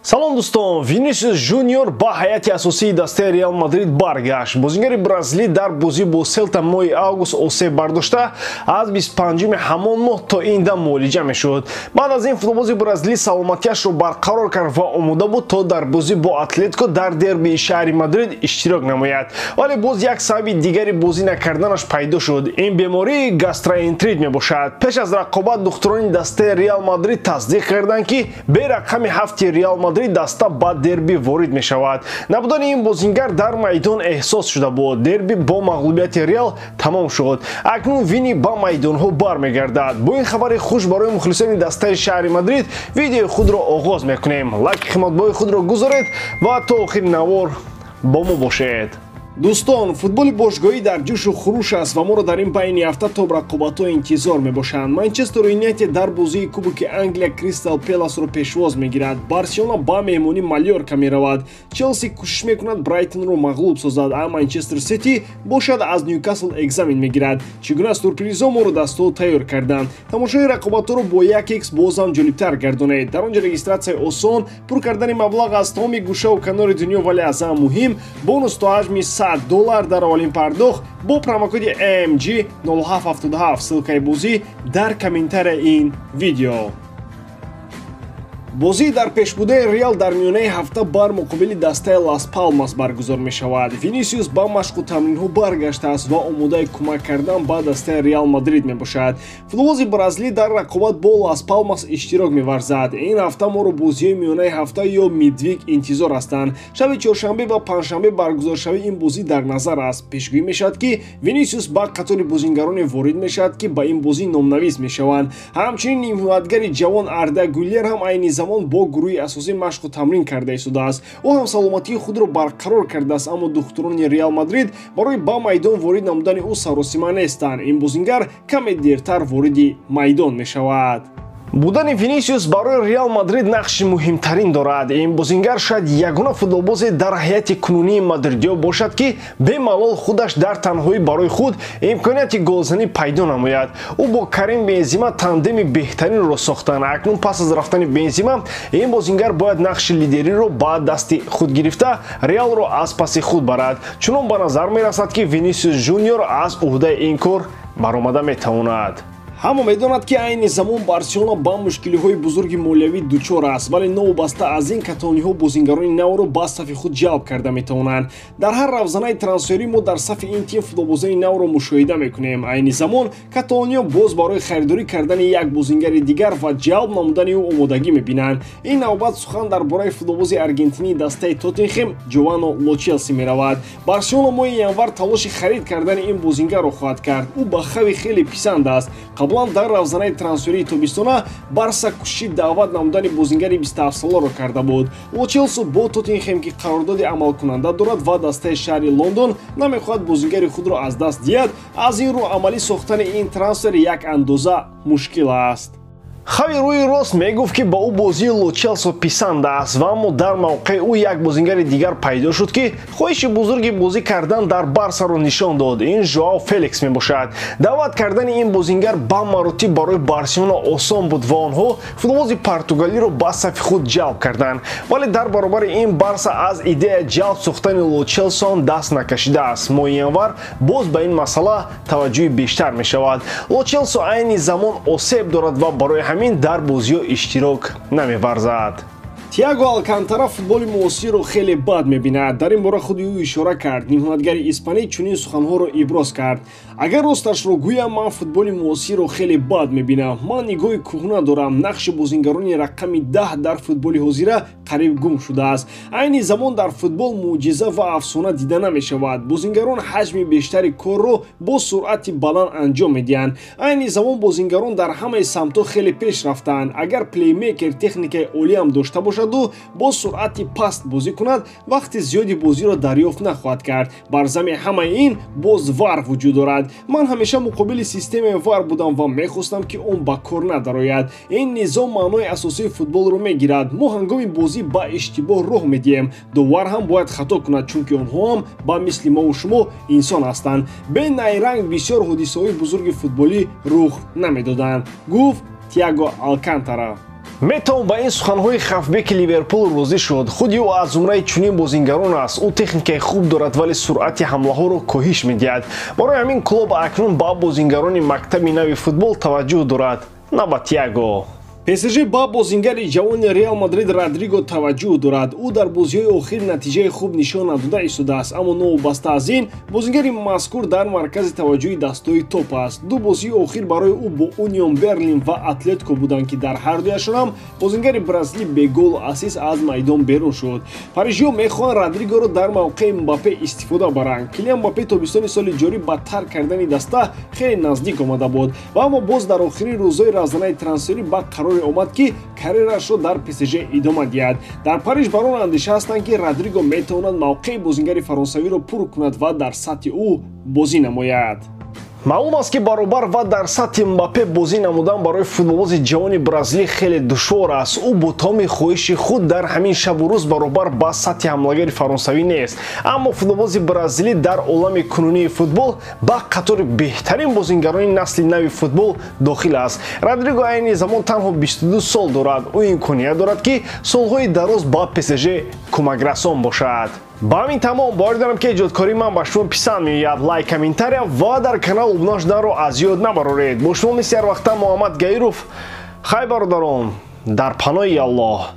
Салом, дӯстон! Винисиус Жуниор ба ҳайати асосии дастаи Реал Мадрид баргашт. Бозингари бразилӣ дар бозӣ бо Селта моҳи август осеб бардошта, аз 25 ҳамон моҳ то ин дам муолиҷа мешуд. Баъд аз ин футболбози бразилӣ саломатиашро барқарор кард ва омода буд, то дар бозӣ бо Атлетико дар дербии шаҳри Мадрид иштирок намояд. Вале боз як сабаби дигари бозӣ накарданаш пайдо шуд. Ин бемории гастроэнтерит мебошад. Пеш аз рақобат духтурони дастаи Реал Мадрид тасдиқ карданд, ки бе рақами ҳафти Реал Мадрид даста ба дерби ворид мешавад. Набудани ин бозингар дар майдон эҳсос шуда буд. Дерби бо мағлубияти Реал тамом шуд. Акнун Вини ба майдонҳо бармегардад. Бо ин хабари хуш барои мухлисони дастаи шаҳри Мадрид видеои худро оғоз мекунем. Лайки қиматбои худро гузоред ва то охири навор бо мо бошед. Дӯстон, футболи бошгоҳӣ дар ҷӯшу хуруш аст ва моро дар ин байни ҳафта то рақобатҳо интизор мебошанд. Манчестер Юнайтед дар бозии Кубоки Англия Кристал Пеласро пешвоз мегирад. Барселона ба меҳмонӣ Малёрка меравад. Челси кӯшиш мекунад Брайтонро мағлуб созад, а Манчестер Сити бошад, аз Ньюкасл экзамен мегирад. Чӣ гуна сюрпризҳо моро дастҳо тайёр карданд? Тамошои рақобатҳоро бо 1x боз ҳам ҷолибтар гардонед. Дар он ҷо регистратсияи осон, пур кардани маблағ аз тамоми гӯшаву канори дунё, вале аз ҳама муҳим, бонус то ҳаҷми $100 дар аввалин пардохт бо промокоди AMG 0777. Ссылкаи бозӣ дар комментарияи ин видео. Бозии дар пешбудаи Реал дар миёнаи ҳафта бар муқобили дастаи Лас Палмас баргузор мешавад. Винисиус ба машқу тамринҳо баргаштааст ва омодаи кӯмак кардан ба дастаи Реал Мадрид мебошад. Футболбози бразилӣ дар рақобат бо Лас Палмас иштирок меварзад. Ин ҳафта моро бозиҳои миёнаи ҳафта ё midweek интизор ҳастанд. Шаби чоршанбе ва панҷшанбе баргузоршавии ин бозӣ дар назар аст. Пешгӯӣ мешавад, ки Винисиус ба қатори бозингароне ворид мешавад, ки ба ин бозӣ номнавис мешаванд. Ҳамчунин ҳимоятгари ҷавон Арда Гулер ҳам айни замон бо гурӯҳи асосӣ машқу тамрин карда истодааст. Ӯ ҳам саломатии худро барқарор кардааст, аммо духтурони Реал Мадрид барои ба майдон ворид намудани ӯ саросима нестанд. Ин бозингар каме дертар вориди майдон мешавад. Будани Винисиус барои Реал Мадрид нақши муҳимтарин дорад. Ин бозингар шояд ягона футболбозе дар ҳайати кунунии мадридиё бошад, ки бемалол худаш дар танҳоӣ барои худ имконияти голзанӣ пайдо намояд. Ӯ бо Карим Бензима тандеми беҳтаринро сохтанд. Акнун пас аз рафтани Бензима ин бозингар бояд нақши лидериро ба дасти худ гирифта, Реалро аз паси худ барад. Чунон ба назар мерасад, ки Винисиус Жуниор аз уҳдаи ин кор баромада метавонад. Ҳама медонад, ки айни замон Барселона ба мушкилиҳои бузурги молиявӣ дучор аст, вале новобаста аз ин каталониҳо бозингарони навро ба сафи худ ҷалб карда метавонанд. Дар ҳар равзанаи трансферӣ мо дар сафи ин тим футболбозони навро мушоҳида мекунем. Айни замон каталониҳо боз барои харидорӣ кардани як бозингари дигар ва ҷалб намудани ӯ омодагӣ мебинанд. Ин навбат сухан дар бораи футболбози аргентинии дастаи Тоттенхем Ҷовано Лочелси меравад. Барселона моҳи январ талоши харид кардани ин бозингарро хоҳад кард. Ӯ ба Хави хеле писанд аст. Қаблан дар равзанаи трансферии тобистона Барса кӯшиши даъват намудани бозингари 27-соларо карда буд. Лочелсо бо Тоттенхем, ки қарордоди амалкунанда дорад ва дастаи шаҳри Лондон намехоҳад бозингари худро аз даст диҳад, аз ин рӯ амалӣ сохтани ин трансфер як андоза мушкил аст. Хави рӯи рост мегуфт, ки ба ӯ бозии Лочелсо писанд аст, ва аммо дар мавқеи ӯ як бозингари дигар пайдо шуд, ки хоҳиши бузурги бозӣ кардан дар Барсаро нишон дод. Ин Жоао Феликс мебошад. Даъват кардани ин бозингар ба маротиб барои Барселона осон буд ва онҳо футболбози португалиро ба сафи худ ҷалб карданд. Вале дар баробари ин Барса аз идея ҷалб сохтани Лочелсо даст накашидааст. Моҳи январ боз ба ин масъала таваҷҷӯҳи бештар мешавад. Лочелсо айни замон осеб дорад ва барои ҳамин дар бозиҳо иштирок намеварзад. Тиаго Алкантара футболи муосирро хеле бад мебинад. Дар ин бора худи ӯ ишора кард. Ниҳоятгари испанӣ чунин суханҳоро иброз кард: «Агар росташро гӯям, ман футболи муосирро хеле бад мебинам. Ман нигоҳи кӯҳна дорам. Нақши бозингарони рақами 10 дар футболи ҳозира қариб гум шудааст. Айни замон дар футбол мӯъҷиза ва афсона дида намешавад. Бозингарон ҳаҷми бештари корро бо суръати баланд анҷом медиҳанд. Айни замон бозингарон дар ҳамаи самтҳо хеле пеш рафтаанд. Агар плеймейкер техникаи олиам дошта бошаду бо суръати паст бозӣ кунад, вақти зиёди бозиро дарёфт нахоҳад кард. Бар зами ҳамаи ин боз ВАР вуҷуд дорад. Ман ҳамеша муқобили системаи ВАР будам ва мехостам, ки он ба кор надарояд. Ин низом маънои асосии футболро мегирад. Мо ҳангоми бозӣ ба иштибоҳ роҳ медиҳем. Довар ҳам бояд хато кунад, чунки онҳо ҳам ба мисли мову шумо инсон ҳастанд. Бе найранг бисёр ҳодисаҳои бузурги футболӣ рух намедоданд», гуфт Тиаго Алкантара. Метавон ба ин суханҳои хавфбеки Ливерпул розӣ шуд. Худи ӯ аз зумраи чунин бозингарон аст. Ӯ техникаи хуб дорад, вале суръати ҳамлаҳоро коҳиш медиҳад. Барои ҳамин Клоп акнун ба бозингарони мактаби нави футбол таваҷҷӯҳ дорад, на ба Тиаго. ПСЖ ба бозингари ҷавони Реал Мадрид Родриго таваҷҷӯҳ дорад. Ӯ дар бозиҳои охир натиҷаи хуб нишон надода истодааст, аммо новобаста аз ин бозингари мазкур дар маркази таваҷҷӯҳи дастаҳои топ аст. Ду бозии охир барои ӯ бо Унион Берлин ва Атлетико буданд, ки дар ҳар дуяшон ҳам бозингари бразилӣ бе голу ассист аз майдон берун шуд. Парижиҳо мехоҳанд Родригоро дар мавқеи Мбаппе истифода баранд. Килиан Мбаппе тобистони соли ҷорӣ ба тарк кардани даста хеле наздик омада буд ва аммо боз дар охирин рӯзҳои равзанаи трансферӣ ба қароре омад, ки карьерашро дар ПСЖ идома диҳад. Дар Париж бар он андеша ҳастанд, ки Родриго метавонад мавқеи бозингари фаронсавиро пур кунад ва дар сатҳи ӯ бозӣ намояд. Маълум аст, ки баробар ва дар сатҳи Мбаппе бозӣ намудан барои футболбози ҷавони бразилӣ хеле душвор аст. Ӯ бо тамоми хоҳиши худ дар ҳамин шабу рӯз баробар ба сатҳи ҳамлагари фаронсавӣ нест, аммо футболбози бразилӣ дар олами кунунии футбол ба қатори беҳтарин бозингарони насли нави футбол дохил аст. Родриго айни замон танҳо 22 сол дорад. Ӯ имконият дорад, ки солҳои дароз ба ПСЖ кӯмакрасон бошад. Ба ҳамин тамом. Боварӣ дорам, ки эҷодкории ман ба шумо писанд меояд. Лайк, комментария ва дар канал обуна шуданро аз ёд набароред. Бо шумо мисли ҳар вақта Муҳаммад Гаиров. Хай, бародарон, дар паноҳи Аллоҳ.